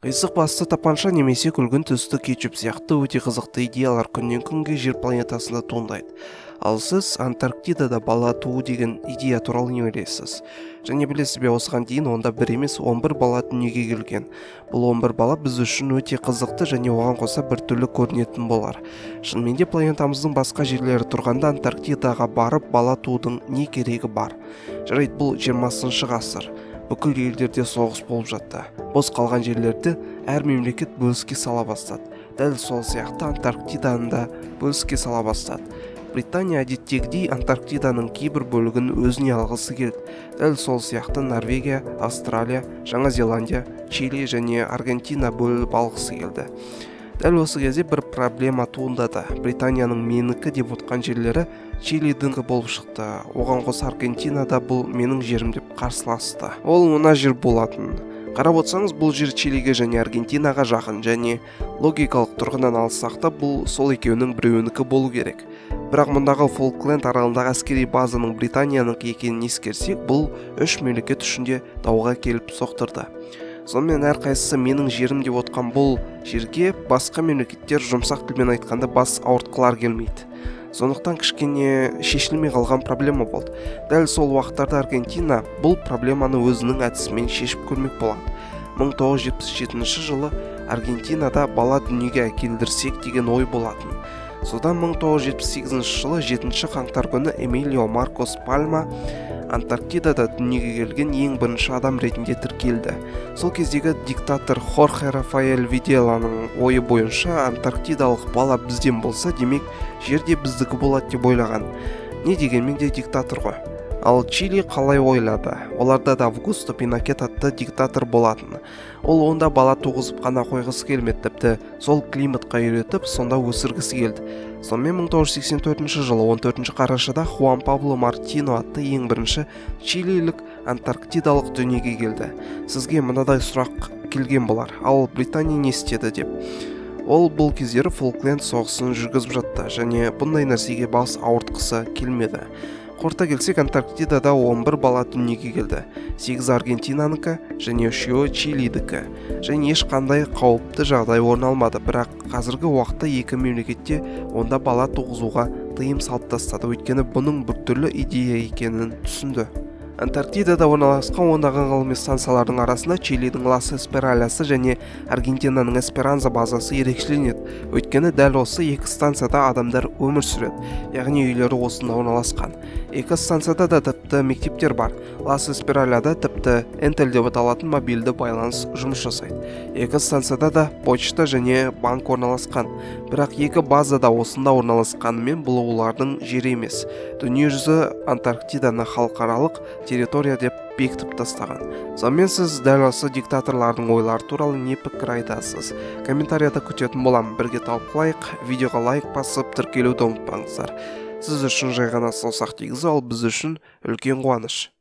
Қисық басты тапанша немесе күлгін түсті кетчуп сияқты өте қызықты идеялар күннен күнге Жер планетасында туындайды. Ал сіз Антарктидада бала туу деген идея туралы не ойлайсыз? Және білесіз бе, осыған дейін онда бір емес, 11 бала дүниеге келген. Бұл 11 бала біз үшін өте қызықты және оған қоса біртүрлі көрінетін болар. Шынымен де, планетамыздың басқа жерлері тұрғанда, Антарктидаға барып бала туудың не керегі бар? Жарайды, бұл 20 ғасыр. Бүкіл елдерде соғыс болып жатты. Бос қалған жерлерді әр мемлекет бөліске сала бастады. Дәл сол сияқты Антарктиданы да бөліске сала бастады. Британия әдеттегідей Антарктиданың кейбір бөлігін өзіне алғысы келді. Дәл сол сияқты Норвегия, Австралия, Жаңа Зеландия, Чили және Аргентина бөліп алғысы келді. Дәл осы кезде бір проблема туындады. Британияның менікі деп отқан жерлері Чилидікі болып шықты. Оған қоса Аргентина да бұл менің жерім деп қарсыласты. Ол мына жер болатын. Қарап отырсаңыз, бұл жер Чилиге және Аргентинаға жақын және логикалық тұрғыдан алсақ та, бұл сол екеуінің біреуінікі болу керек. Бірақ мұндағы Фолкленд аралындағы әскери базаның Британиянікі екенін ескерсек, бұл үш мемлекет үшін де дауға келіп соқтырды. Сонымен, әрқайсысы менің жерім деп отқан бұл жерге басқа мемлекеттер, жұмсақ тілмен айтқанда, бас ауыртқылар келмейді. Сондықтан кішкене шешілмей қалған проблема болды. Дәл сол уақыттарда Аргентина бұл проблеманы өзінің әдісімен шешіп көрмек болады. 1977 жылы Аргентинада бала дүниеге әкелдірсек деген ой болатын. Содан 1978 жылы 7 қаңтар күні Эмилио Маркос Пальма Антарктидада дүниеге келген ең бірінші адам ретінде тіркелді. Сол кездегі диктатор Хорхе Рафаэль Виделаның ойы бойынша, антарктидалық бала бізден болса, демек, жер де біздікі болады деп ойлаған. Не дегенмен де диктатор ғой. Ал Чили қалай ойлады? Оларда да Августо Пинокет атты диктатор болатын. Ол онда бала туғызып қана қойғысы келмеді, тіпті сол климатқа үйретіп, сонда өсіргісі келді. Сонымен, 1984 жылы 14 қарашада Хуан Пабло Мартино атты ең бірінші чилилік антарктидалық дүниеге келді. Сізге мынадай сұрақ келген болар: ал Британия не істеді деп. Ол бұл кездері Фолкленд соғысын жүргізіп жатты және бұндай нәрсеге бас ауыртқысы келмеді. Қорыта келсек, Антарктидада 11 бала дүниеге келді: 8 Аргентинанікі және үшеуі Чилидікі. Және ешқандай қауіпті жағдай орын алмады. Бірақ қазіргі уақытта екі мемлекетте онда бала туғызуға тыйым салып тастады, өйткені бұның біртүрлі идея екенін түсінді. Антарктидада орналасқан ондаған ғылыми станциялардың арасында Чилидің Лас Эспералясы және Аргентинаның Эсперанза базасы ерекшеленеді. Өйткені дәл осы екі станцияда адамдар өмір сүреді, яғни үйлері осында орналасқан. Екі станцияда да тіпті мектептер бар. Лас Эспераляда тіпті Энтел деп аталатын мобильді байланыс жұмыс жасайды. Екі станцияда да почта және банк орналасқан. Бірақ екі база да осында орналасқанымен, бұл олардың жері емес. Дүниежүзі Антарктиданы халықаралық территория деп бекітіп тастаған. Сонымен, сіз дәл осы диктаторлардың ойлары туралы не пікір айтасыз? Комментарияда күтетін боламын, бірге талқылайық. Видеоға лайк басып, тіркелуді ұмытпаңыздар. Сіз үшін жай ғана саусақ тигізу, ал біз үшін үлкен қуаныш.